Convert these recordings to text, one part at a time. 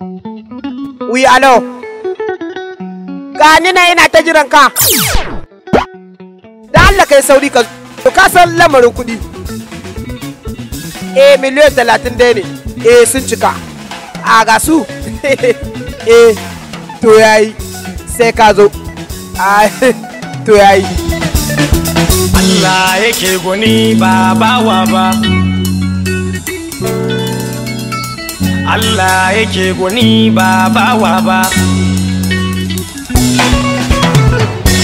Wi alo. Gani na ina ta jiran ka. Da Allah kai sauri ka ka san lamarin kuɗi. Eh 30 miliyan dai ne. Eh sun cika. A ga su. Eh to yayi sai ka zo. A to yayi. Allah yake goni ba bawa ba. Allah yake goni ba bawa ba.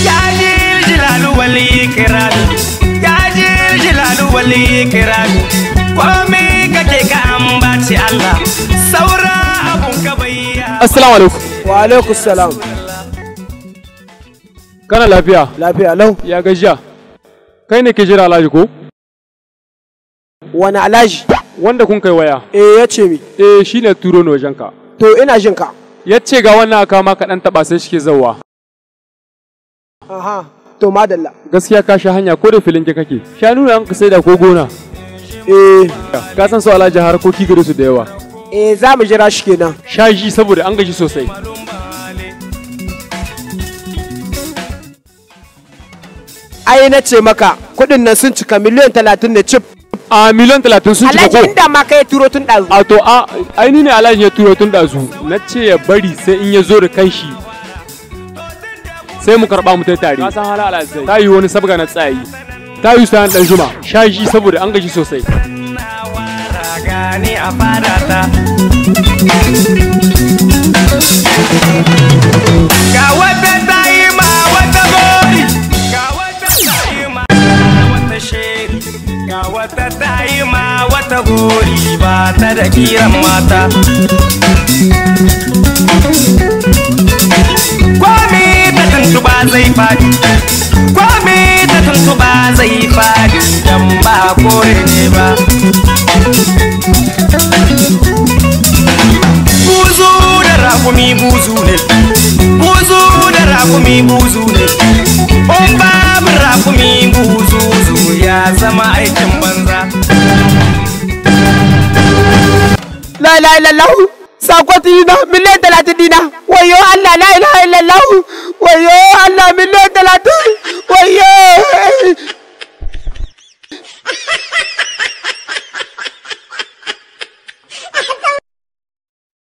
Ya jil jilalu wal ikram. Ya jil jilalu wal ikram. Komai kake ka ambaci Allah. Saura abun ka bayya. Assalamu alaikum. Wa alaikum salam. Kana lafiya? Lafiya lau. Ya gajiya? Kai ne ke jira Alhaji ko? Wani Alhaji? Wanda kun kai waya. Eh ya ce mi. Eh shine turo ni wajenka. To ina jin ka. Ya ce ga wannan aka ma ka dan taba sai shike zawwa. Aha. To madalla. Gaskiya ka sha hanya ko da filin ke kake. Shanu na ka sai da ko gona. Eh Ka san su Alhaji harkoki gare su da yawa. Eh za mu jira shi kenan. Shaji saboda an gaji sosai. Ai na ce maka kuɗin nan sun cika 30 miliyan ne cif. A 30 miliyan sun cika Alhaji ko? inda ma kai turo tun ɗazu. A to a ai ni ne Alhaji ya turo tun ɗazu. Na ce ya bari sai in ya zo da kanshi. Sai mu karɓa mu tai tare. Ka san hala Alhaji. Ta yi wani sabga na tsayi. Ta yi sayan dan juma. Shaji saboda an gaji sosai. Gani a fadata. Ga wata ta yi ma wata gori, ga wata ta yi ma wata sheri, ga wata ta yi ma wata gori ba ta da kiran mata. Kwame ta tuntuba zai faɗi, kwame ta tuntuba zai faɗi dan ba kore ne ba. Buzu da rakumi buzu ne, buzu da rakumi buzu ne, in babu rakumi buzu zu ya zama aikin banza. La ilaha illallah. Sakon dina 30 miliyan dina. Wayo Allah, la ilaha illallah. Wayo Allah, 30 miliyan. Wayo.